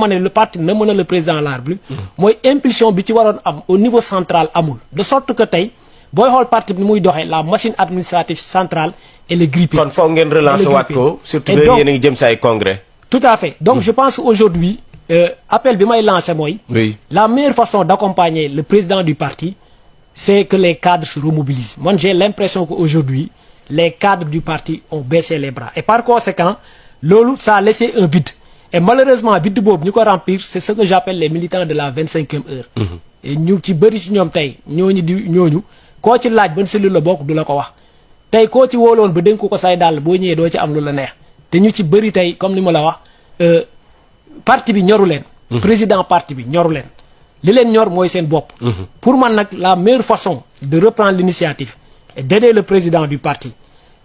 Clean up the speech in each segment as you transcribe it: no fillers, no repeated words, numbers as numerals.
le parti ne mën le président de la République mooy impulsion bi ci waroon am au niveau central amul de sorte que tey booy xool parti bi ni muy doxee la machine administrative centrale elle est grippée. kon foog ngeen relancer waat ko surtout que yéen a ngi jëm si ay congrès. tout à fait donc je pense aujourd'hui appel bi may lancé mooy la meilleure façon d'accompagner le président du parti c'est que les cadres se remobilisent. Moi j'ai l'impression qu'aujourd'hui les cadres du parti ont baissé les bras et par conséquent loolu ça a laissé un vide et malheureusement vide boobu ñu ko remplir c'est ce que j'appelle les militants de la 25e heure. et ñu ci bëri ci ñoom tey ñooñu koo ci laaj ban cellule la bokk du la ko wax tey koo ci wóoloon ba dénk ko say dàll boo ñëwee doo ci am lu la neex te ñu ci bëri tey comme ni ma la wax parti bi ñoru leen. président parti bi ñoru leen li leen ñor mooy seen bopp. pour man nag la meilleure façon de reprendre l'initiative et d'aider le président du parti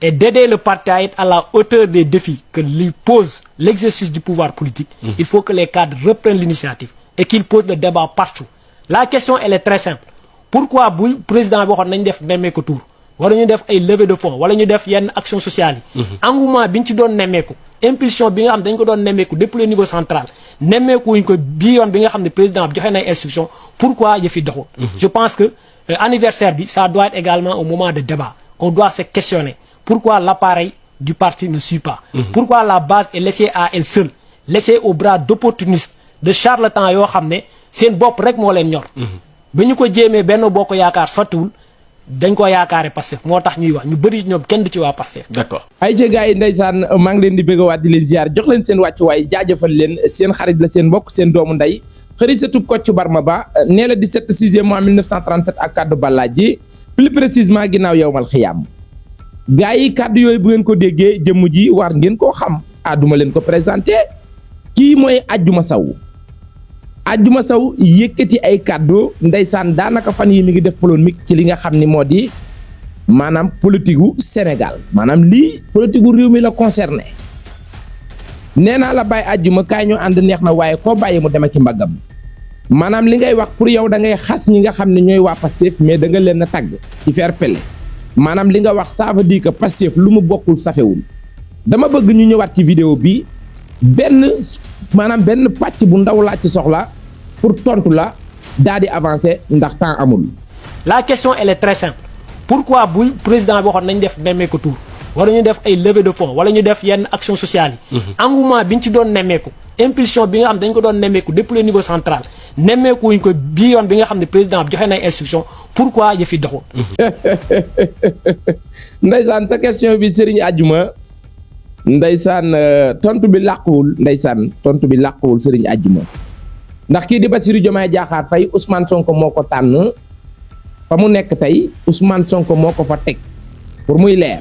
et d'aider le parti à être à la hauteur des défis que lui pose l'exercice du pouvoir politique. Il faut que les cadres reprennent l'initiative et qu'ils posent le débat partout. La question elle est très simple pourquoi bu président bi waxoon nañ def nemmeeku tour wala ñu def ay levée de fonds wala ñu def yenn action sociale yi. engouement bi ñu ci doon nemmeeku impulsion bi nga xam dañ ko doon nemmeeku depuis le niveau central nemmeeku wuñ ko bii yoon bi nga xam ne président bi joxe na instruction pourquoi yëf yi doxul. je pense que anniversaire bi ça doit être également un moment de débat on doit se questionner pourquoi l'appareil du parti ne suit pas. pourquoi la base est laissée à elle seule laissée au bras d'opportunistes de charlatans yoo xam ne seen bopp rek moo leen ñor. ba ñu ko jéemee benn boo ko yaakaar sottiwul dañ ko yaakaare Pastef moo tax ñuy wax ñu bëri ñoom kenn du ci waa Pastef. d'accord ay ca gars yi ndeysaan maa ngi leen di bëgg a waat di leen ziar jox leen seen wàccuwaay jaajëfal leen seen xarit la seen mbokk seen doomu ndey xëri sa tub Kocc Barma Ba nee la 17 6e mois 1937 ak kaddu Balaaji plus précisément ginnaaw yowmal xiyaam gars yi kaddu yooyu bu ngeen ko déggee jëmm ji war ngeen koo xam duma leen ko présenté kii mooy Adjuma Sow Adjuma Sow yëkkati ay kaddu ndeysaan daanaka fan yi mi ngi def polémique ci li nga xam ni moo di maanaam politique gu Sénégal maanaam lii politique gu réew mi la concerné nee naa la bàyyi Adjuma kaay ñu ànd neex na waaye koo bàyyi mu dem ak mbaggam maanaam li ngay wax pour yow da ngay xas ñi nga xam ne ñooy waa Pastef mais da nga leen a tagg ci fair play maanaam li nga wax ça veut dire que Pastef lu mu bokkul safewul dama bëgg ñu ñëwaat ci vidéo bi benn pàcc bu ndaw laa ci soxla pour tontu la daal di avancer ndax temps amul. la question elle est très simple pourquoi bu président bi waxoon nañ def nemmeeku tour wala ñu def ay levée de fonds wala ñu def yenn action sociale yi. engouement bi ñu ci doon nemmeeku impulsion bi nga xam dañ ko doon nemmeeku depuis le niveau central nemmeeku wuñ ko bii yoon bi nga xam ne président bi joxe na instruction pourquoi yëf yi doxul. ndeysaan sa question bi Serigne Adjuma ndeysaan tontu bi làquwul ndeysaan tontu bi làquwul Serigne Adjuma ndax kii di Bassirou Diomaye Diakhar Faye Ousmane Sonko moo ko tànn fa mu nekk tey Ousmane Sonko moo ko fa teg pour muy leer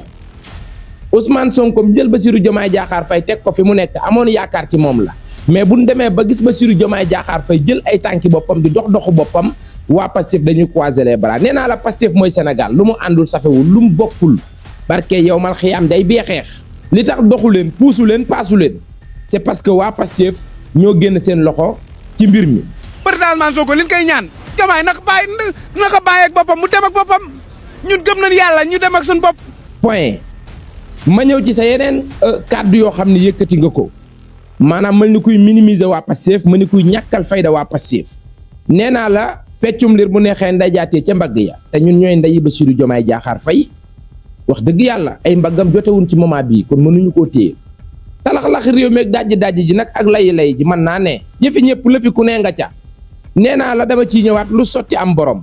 Ousmane Sonko jël Bassirou Diomaye Diakhar Faye teg ko fi mu nekk amoon yaakaar ci moom la mais bu ñu demee ba gis Bassirou Diomaye Diakhar Faye jël ay tànki boppam di dox doxu boppam waa Pastef dañuy croiser les bras nee naa la Pastef mooy Sénégal lu mu àndul safewul lu mu bokkul barke yow mal xiyaam day bee xeex li tax doxu leen puusu leen paasu leen c'est parce que waa Pastef ñoo génn seen loxo ci mbir mi. président Ousmane Sonko li ñu koy ñaan Diomaye naka bàyyi ak boppam mu dem ak boppam ñun gëm nañ yàlla ñu dem ak suñu bopp. point ma ñëw ci sa yeneen kàddu yoo xam ne yëkkati nga ko maanaam mel ni kuy minimiser waa Pastef mel ni kuy ñàkkal fayda waa Pastef nee naa la peccum liir bu neexee nday jaatee ca mbagg ya te ñun ñooy ndeyi Bassirou Diomaye Diakhar Faye wax dëgg yàlla ay mbaggam jotewuñ ci moment bii kon mënuñu koo téye talax-lax réew meeg dajji ji nag ak lay ji mën naa ne yëfi ñëpp la fi ku nee nga ca nee naa la dama ciy ñëwaat lu sotti am borom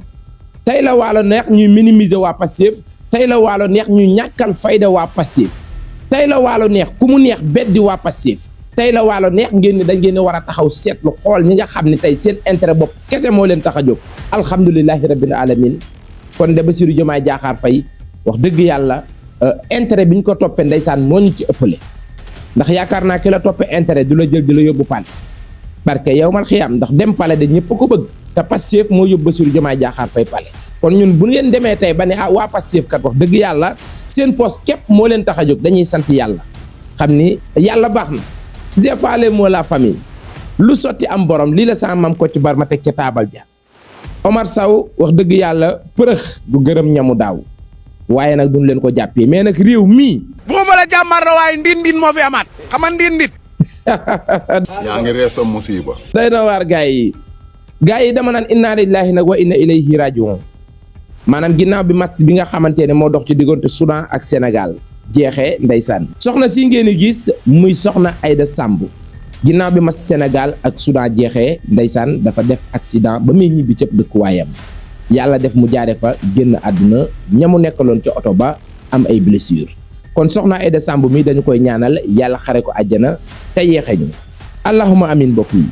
tey la waalo neex ñuy minimiser waa Pastef tey la waalo neex ñuy ñàkkal fayda waa Pastef tey la waalo neex ku mu neex beddi waa Pastef tey la waalo neex ngeen ni da ngeen war a taxaw seetlu xool ñi nga xam ne tey seen intérêt bopp kese moo leen tax a jóg alhamdulilahi rabbil alamin kon de Bassirou Diomaye Diakhar Faye wax dëgg yàlla intérêt bi ñu ko toppee ndeysaan moo ñu ci ëppale ndax yaakaar naa ki la toppee intérêt du la jël di la yóbbu pale parce que yow mal xiyam ndax dem pale de ñëpp ko bëgg te Pastef moo yóbbu Bassirou Diomaye Diakhar Faye pale kon ñun bu ngeen demee tey ba ne waa Pastef kat wax dëgg yàlla seen poste képp moo leen tax a jóg dañuy sant yàlla xam ni yàlla baax na j'ai pas les mots la famille lu sotti am borom lii la sama maam Kocc Barma teg ca taabal ja Omar Sow wax dëgg yàlla përëx du gërëm ñamu daaw waaye nag duñ leen ko jàppee mais nag réew mii buxuma la jàmmar la waaye ndin moo fi amaat xam nga ndin yaa ngi reesam musiba. day na waar gars yi dama naan inna lillahi nag wa inna ilayhi rajiun maanaam ginnaaw bi match bi nga xamante ne moo dox ci diggante Soudan ak Sénégal jeexee ndeysaan soxna si ngeen di gis muy soxna Aïda Samb ginnaaw bi match Sénégal ak Soudan jeexee ndeysaan dafa def accident ba muy ñibbi cëpp dëkkuwaayam yàlla def mu jaare fa génn àdduna ñamu nekkaloon ca oto ba am ay blessure kon soxna Aïda Samb mi dañu koy ñaanal yàlla xare ko àjjana te yeexe ñu allahuma amin mbokk yi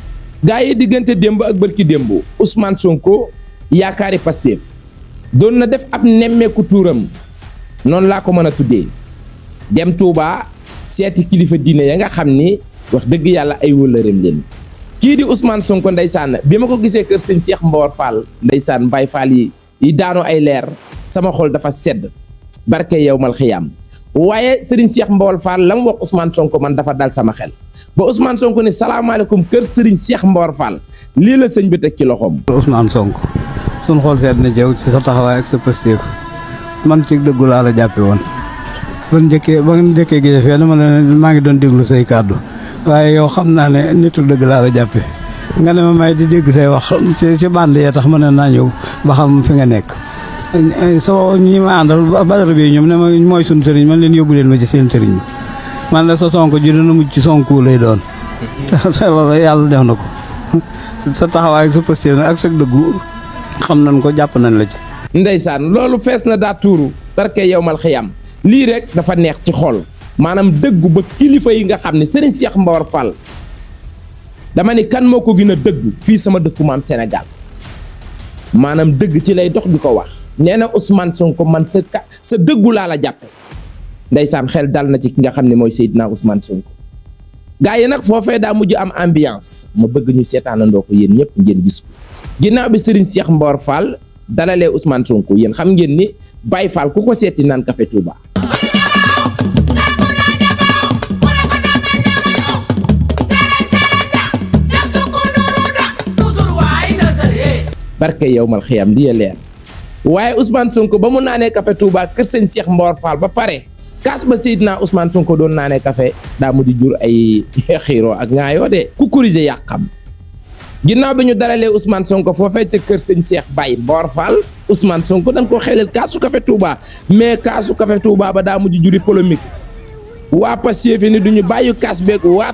gaa yi diggante démb ak bërki démb Ousmane Sonko yaakaari Pastef doon na def ab nemmeeku tuuram noonu laa ko mën a tuddee dem Touba seeti kilifa diine ya nga xam ni wax dëgg yàlla ay wëllëreem leen kii di Ousmane Sonko ndeysaan bi ma ko gisee kër sëñ Cheikh Mbawar Fall ndeysaan Baye Fall yi daanu ay leer sama xol dafa sedd barke yawmal xiyaam waaye Serigne Cheikh Mbawar Fall la mu wax Ousmane Sonko man dafa dal sama xel ba Ousmane Sonko ni salaamaaleykum kër Serigne Cheikh Mbawar Fall lii la sëñ bi teg ci loxoom. Ousmane Sonko suñ xool seet na jëw ci sa taxawaay ak sa pëstéef man ci dëggu laa la jàppe woon ba nga njëkkee gisee fee dama ne maa ngi doon déglu say kàddu waaye yow xam naa ne nitu dëgg laa la jàppe nga ne ma may di dégg say wax ci bànd yee tax ma ne naa ñëw ba xam fi nga nekk soo ñi ma àndal badara bi ñoom ne ma mooy suñ sëriñ man leen yóbbu leen ma ci seen sëriñ bi man la sa Sonko ji dana mujj ci Sonko lay doon loolu yàlla def na ko sa taxawaay ak sa pëstéef ak sa dëggu xam nañ ko jàpp nañ la ci ndeysaan loolu fees na daa tuuru barke yawmal xiyaam lii rek dafa neex ci xol maanaam dëggu ba kilifa yi nga xam ne Serigne Cheikh Mbawar Fall dama ni kan moo ko gën a dëggu fii sama dëkku maam Sénégal maanaam dëgg ci lay dox di ko wax nee na Ousmane Sonko man sa dëggu laa la jàppe ndeysaan xel dal na ci ki nga xam ne mooy Seydina Ousmane Sonko gaa yi nag foofee daa mujj am ambiance ma bëgg ñu seetaanandoo ko yéen ñëpp ngeen gis ko ginnaaw bi Serigne Cheikh Mbawar Fall dalalee Ousmane Sonko yéen xam ngeen ni Baye Fall ku ko seeti naan café Touba barke yawmal xiyaam li leer waaye Ousmane Sonko ba mu naanee café Touba kër sëñ Cheikh Mbawar Fall ba pare kaas ba Seydina Ousmane Sonko doon naanee café daa mu di jur ay xiiroo ak ngaayoo de ku corriger yàqam ginnaaw bi ñu dalalee Ousmane Sonko foofee ca kër sëñ Cheikh Baye Mbawar Fall Ousmane Sonko dañ koo xelal kaasu café Touba mais kaasu café Touba ba daa mujj juri polémique waa Pastef ni duñu bàyyi kaas beeg waa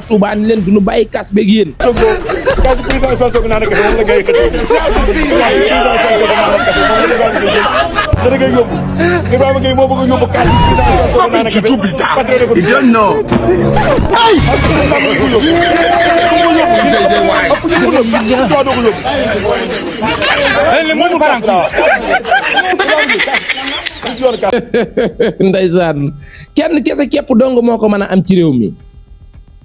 Touba ni leen duñu bàyyi kaas beeg yéen. kaasu président Ousmane Sonko naan café moom la ngay dana ngay yóbbu Ibrahima Gueye moo bëgg a yóbbu kaasu président Ousmane Sonko naan café you don't know ndeysaan kenn kese képp dong moo ko mën a am ci réew mi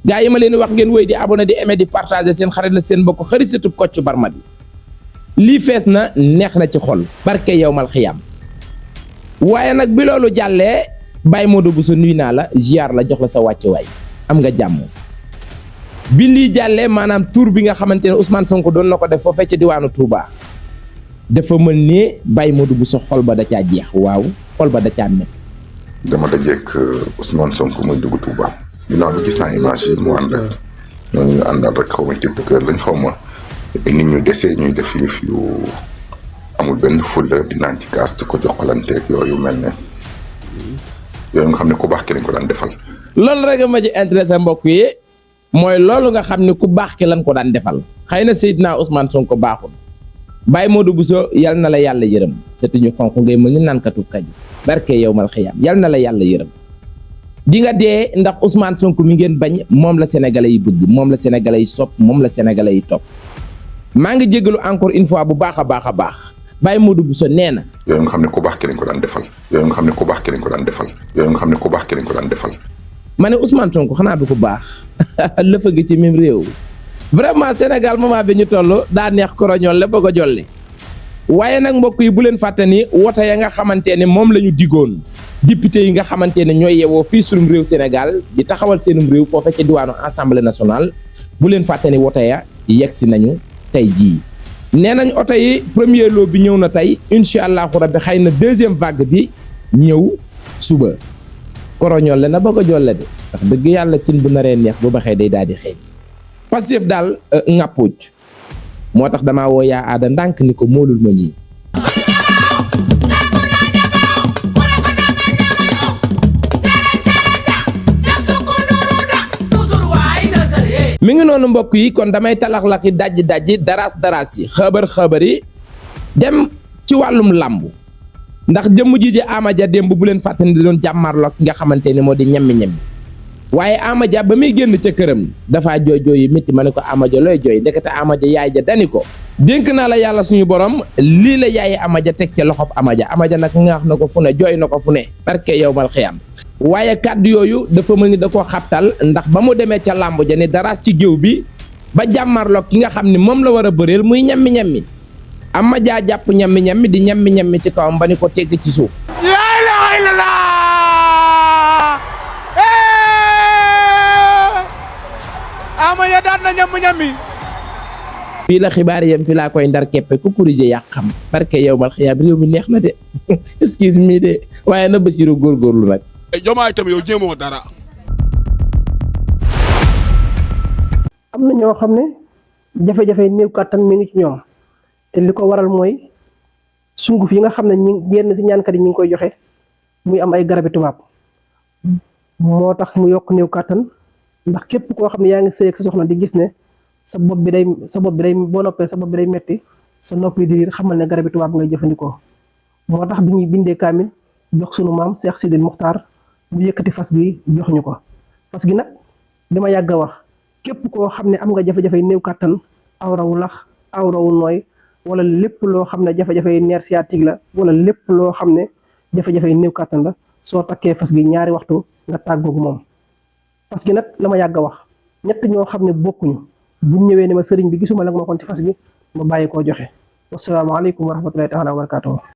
gaa yi ma leen wax ngeen wéy di abonné di aimer di partager seen xarit la seen mbokk xarit satub Kocc Barma bi lii fees na neex na ci xol barke yawmal xiyaam waaye nag bi loolu jàllee Baye Modou Bousso nuy naa la ziar la jox la sa wàccuwaay am nga jàmm bi lii jàllee maanaam tour bi nga xamante ne Ousmane Sonko doon na ko def foofee ca diwaanu Touba dafa mën ne Baye Modou Bousso xol ba da caa jeex waaw xol ba da caa nekk. dama dajeek Ousmane Sonko muy dugg Touba ginnaaw bi gis naa image yi mu ànd ak ñooñu àndal rek xaw ma tiktokeur lañ xaw ma nit ñu desee ñuy def yëf yu amul benn fulla di naan ci kaas ko joxalanteeg yooyu mel ne yooyu nga xam ne ku baax ki lañ ko daan defal. loolu rek ma ci intéressé mbokk yi mooy loolu nga xam ne ku baax ki lañ ko daan defal xëy na Seydina Ousmane Sonko baaxul Baye Modou Bousso yal na la yàlla yërëm surtout ñu xonk ngay mel ni naankatu kañ barke yawmal xiyaam yal na la yàlla yërëm di nga dee ndax Ousmane Sonko mi ngeen bañ moom la sénégalais yi bëgg moom la sénégalais yi sopp moom la sénégalais yi topp maa ngi jégalu encore une fois bu baax a baax a baax Baye Modou Bousso nee na. yooyu nga xam ne ku baax ki lañ ko daan defal. yooyu nga xam ne ku baax ki lañ ko daan defal. yooyu nga xam ne ku baax ki lañ ko daan defal. ma ne Ousmane Sonko xanaa du ko baax lëfa gi ci même réew vraiment Sénégal moment bi ñu toll daa neex koroñol la bëgg a jolle waaye nag mbokk yi bu leen fàtte ni wote ya nga xamante ne moom la ñu digoon député yi nga xamante ne ñooy yewoo fii sunum réew Sénégal di taxawal seenum réew foofe ca diwaanu assemblée nationale bu leen fàtte ni wote ya yegsi nañu tey jii nee nañ oto yi premier lot bi ñëw na tey incha allahu rabbi xëy na deuxième vague bi ñëw suba koroñol la na bëgg a jolle de ndax dëgg yàlla cin bu naree neex bu baxee day daal di xeeñ Pastef daal ŋàppuuj moo tax damaa woo yaa aada ndànk ni ko moolul ma ñii mi ngi noonu mbokk yi kon damay talaxlaxi dajji daraas yi xabar yi dem ci wàllum làmb ndax jëmm ji Ama Dia démb bu leen fàttani di doon jàmmarloo nga xamante ni moo di ñemmi waaye Ama Dia ba muy génn ca këram dafaa jooy yi métti ma ne ko Ama Dia looy jooy ndekete Ama Dia yaay ja dani ko dénk naa la yàlla suñu borom lii la yaayi Ama Dia teg ca loxob Ama Dia nag ŋaax na ko fu ne jooy na ko fu ne barke yow mal xiyam waaye kàddu yooyu dafa mel ni da koo xabtal ndax ba mu demee ca làmb ja ni daraas ci géew bi ba jàmmarloog ki nga xam ne moom la war a bëreel muy ñammi Ama Dia jàpp ñammi di ñammi ci kawam ba ni ko tegg ci suuf. laa ilaaha illallaah Ama Dia daan na ñammi. fii la xibaar yam fi laa koy ndar keppe ku corrigé yàq xam parce que yow mal xiyaam réew mi neex na de excuse me de waaye na Bassirou góorgóorlu nag. Diomaye tam yow jéemoo dara. am na ñoo xam ne jafe-jafe néew kàttan mi ngi ci ñoom te li ko waral mooy sunguf yi nga xam ne yenn si ñaankat yi ñu ngi koy joxe muy am ay garabi tubaab moo tax mu yokk néew kàttan ndax képp koo xam ne yaa ngi sëy ak sa soxna di gis ne sa bopp bi day boo noppee sa bopp bi day metti sa nopp yi di riir xamal ne garabi tubaab ngay jëfandikoo moo tax bi ñuy bindee kaamil jox sunu maam Cheikh Sidil Muxtaar mu yëkkati fas gi jox ñu ko fas gi nag dama yàgg a wax képp koo xam ne am nga jafe-jafe néew kàttan awrawu lax awrawu nooy wala lépp loo xam ne jafe-jafe nerf sciatique la wala lépp loo xam ne jafe-jafe néew kàttan la soo takkee fas gi ñaari waxtu nga tàggoog moom fas gi nag la ma yàgg a wax ñett ñoo xam ne bokkuñu buñ ñëwee ne ma sëriñ bi gisuma la ma kon ci fas gi ma bàyyi koo joxe wasalaamaaleykum wa rahmatulahi taala wa barakatuh